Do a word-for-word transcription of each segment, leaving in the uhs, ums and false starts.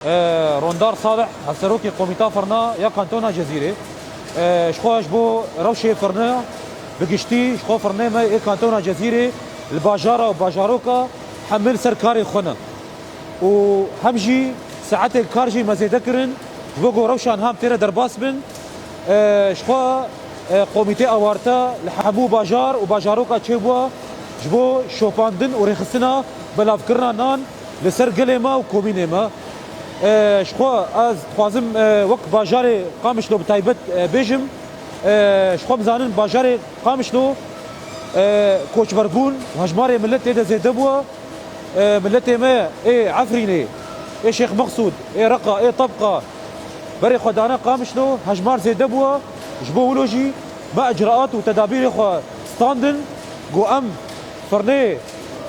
E, Rondar Salih, Hevserokê Komîta Firna ya Kantona Cezîrê. E, ji xwe ji bo rewşê firne bi giştî, ji xwe firnê me ê Kantona Cezîrê li bajara û bajaroka hemî li ser karê xwe ne. Û hem jî saetên kar jî me zêde kirin, ji bo ku rewşa niha em tê re derbas bin. E, ji xwe, e, komîtê awarte li hemû bajar û bajaroka çêbûye ji bo şopandin û rêxistina belavkirina nan li ser gelê me û komînê me. E, ji xwe ez dixwazim, e, wek bajarê Qamişlo bi taybet, e, bêjim. E, ji xwe em zanin bajarê Qamişlo, e, koçberbûn, hejmarê milet tê de zêde bûye. E, miletê me ê Efrînê, ê Şêx Mexsûd, ê Reqa, ê Tebqa berê xwe dane Qamişlo, hejmar zêde bûye. Ji bo wilo jî me icraat û tedabîrê xwe standin ku em firnê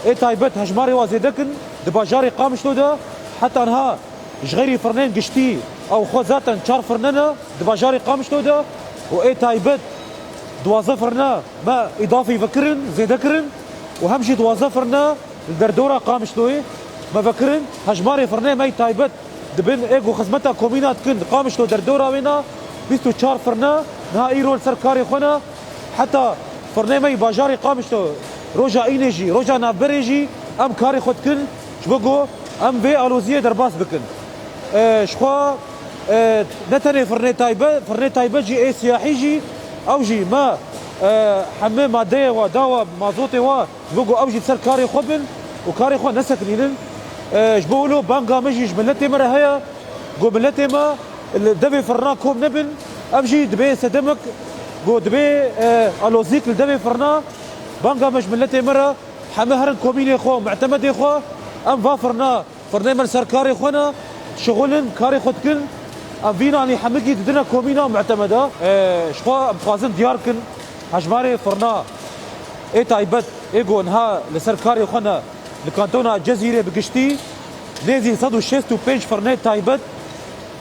ê taybet hejmarê wa zêde kin di bajarê Qamişlo de. Heta niha ji xeyrî firnên giştî ew xwe zaten çar firne ne di bajarê Qamişlo de û ê taybet duwazdeh firne me îdafî vekirin, zêde kirin û hem jî duwazdeh firne li derdora Qamişloyê me vekirin. Hejmarê firnê me yî taybet di bin ê ku xizmeta komîna dikin di Qamişlo derdora wê ne bîst û çar firne niha îro li ser karê xwe ne. Heta firnê me yî bajarê Qamişlo roja înê jî, roja navberê jî em karê xwe dikin ji bo ku em vê aloziyê derbas bikin. E, ji xwe, e, ne tenê firnê taybet, firnê taybet jî ê siyahî jî ew jî me, e, hemê madeyê wa dawa mazotê wa ji bo ku ew jî ser karê xwe bin û karê xwe nesekinînin. E, ji bo wilo banga me jî ji miletê me re heye ku miletê me li devê firna kom nebin. Ev jî dibê sedemek ku dibê, e, alozîk li devê firna. Banga me ji miletê me re heme herin komînê xwe, mu'temedê xwe, em va firna, firnê me li ser karê xwe ne, şixulin, karê xwe dikin. Em vî nanî hemikî didine komîna mu'temeda. E, ji xwe em dixwazin diyar kin, hejmarê firna ê taybet ê ku niha li ser karê xwe ne li kantona Cezîrê bi giştî, nêzî sed û şêst û pênc firnê taybet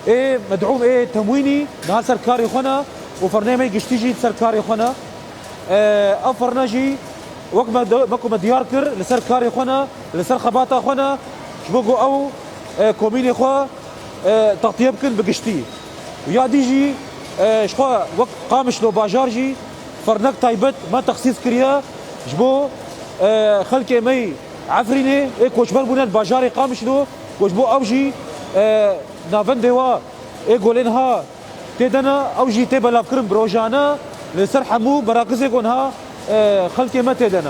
ê medûm ê temwînî niha ser karê xwe ne û firnê me giştî jî ser karê xwe ne. E, ev firne jî wek me de, me ku me diyar kir, li ser karê xwe ne, li ser xebata xwe ne, ji bo ku ew, e, komînê xwe, e, textiye bikin bi giştî. Û ya dî jî, e, ji xwe wek Qamişlo bajar jî firnek taybet me texsîs kiriye ji bo, e, xelkê me yî Efrînê ê koçber bûne li bajarê Qamişlo, ku ji bo ew jî, e, navendê wa ê golên ha tê de ne, ew jî tê belavkirin bi rojane li ser hemû merakizê ku niha, e, xelkê me tê de ne.